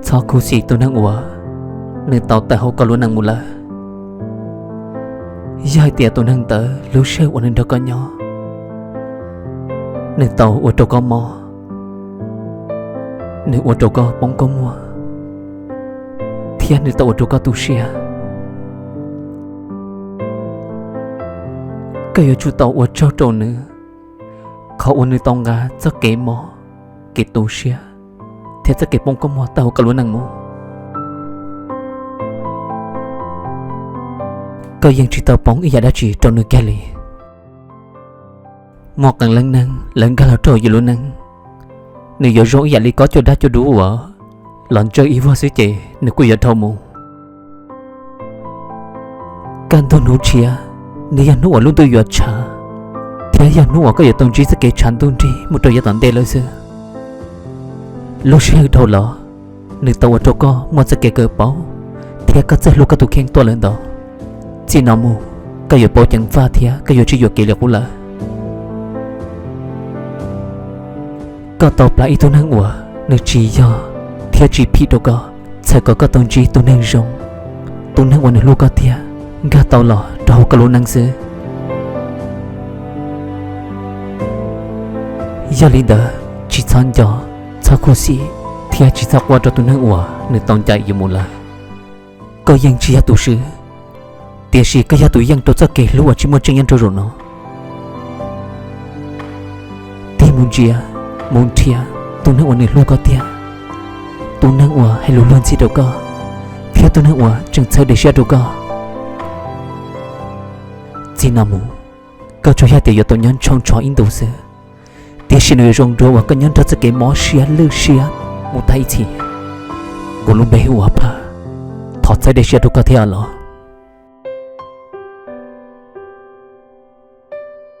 Txhob khuv xim tus neeg uas nws tau tawm hauv koj lub neej mus lawm. Yog hais tias tus neeg ntawd lub sij hawm uas nws nrog koj nyob, nws tau ua rau koj mob, nws ua rau koj poob koj muag, thiab nws tau ua rau koj tu siab, koj yuav tsum tau ua tsaug rau nws qhov uas nws tau nqa txoj kev mob, kev tu siab, thiab txoj kev poob koj muag tawm hauv koj lub neej mus. Koj yeej tsis tau poob ib yam dab tsi rau nws kiag li. Muaj qee leej neeg lawv nkag los rau yus lub neej, nws yuav zoo ib yam li kob cuaj dab cuaj dub uas los ntsawj ib vuag xwb ces nws kuj yuav dhau mus. Kaj ntug hnub tshiab, nws yog hnub uas lub ntuj yuav tshav, thiab yog hnub uas koj yuav tau ntsib txoj kev tshav ntuj nrig mus rau yav tom ntej lawm xwb. Lub sij hawm dhau los, nws tau ua rau koj muaj txoj kev kawm paub, thiab koj txawj hlub koj tus kheej tuaj lawm ntau. Txij no mus, koj yuav paub ceev faj thiab koj yuav tsis yuam kev li qub lawm. Koj tau plam ib tug neeg uas nws tsis yog thiab tsis phim rau koj, txhawm kom koj tau ntsib tus neeg zoo, tus neeg uas nws hlub koj tiag, nkag tau los rau hauv koj lub neej xwb. Yog li ntawd, tsis txhob nco, txhob khuv xim, thiab tsis txhob quaj rau tus neeg uas nws tau ncaim yus mus lawm. Koj yeej tsis yog tus swb, tiam sis koj yog tus yeej rau txoj kev hlub uas tsis muaj tseeb nyob rau zaum no. Tig mus ntsia, mus nrhiav tus neeg uas nws hlub koj tiag, tus neeg uas hais lus luag ntxhi rau koj, thiab tus neeg uas tseem txhawb dej siab rau koj. Txij no mus, koj tsuas yog tias yuav tau nyob ntsho ntsho ib ntus xwb, tiam sis nws yuav zoo dua uas koj nyob nrog txoj kev mob siab lwj siab mus tag ib txhis. Kuv lub npe hu ua Phaj, thov txhawb dej siab rau koj thiab los.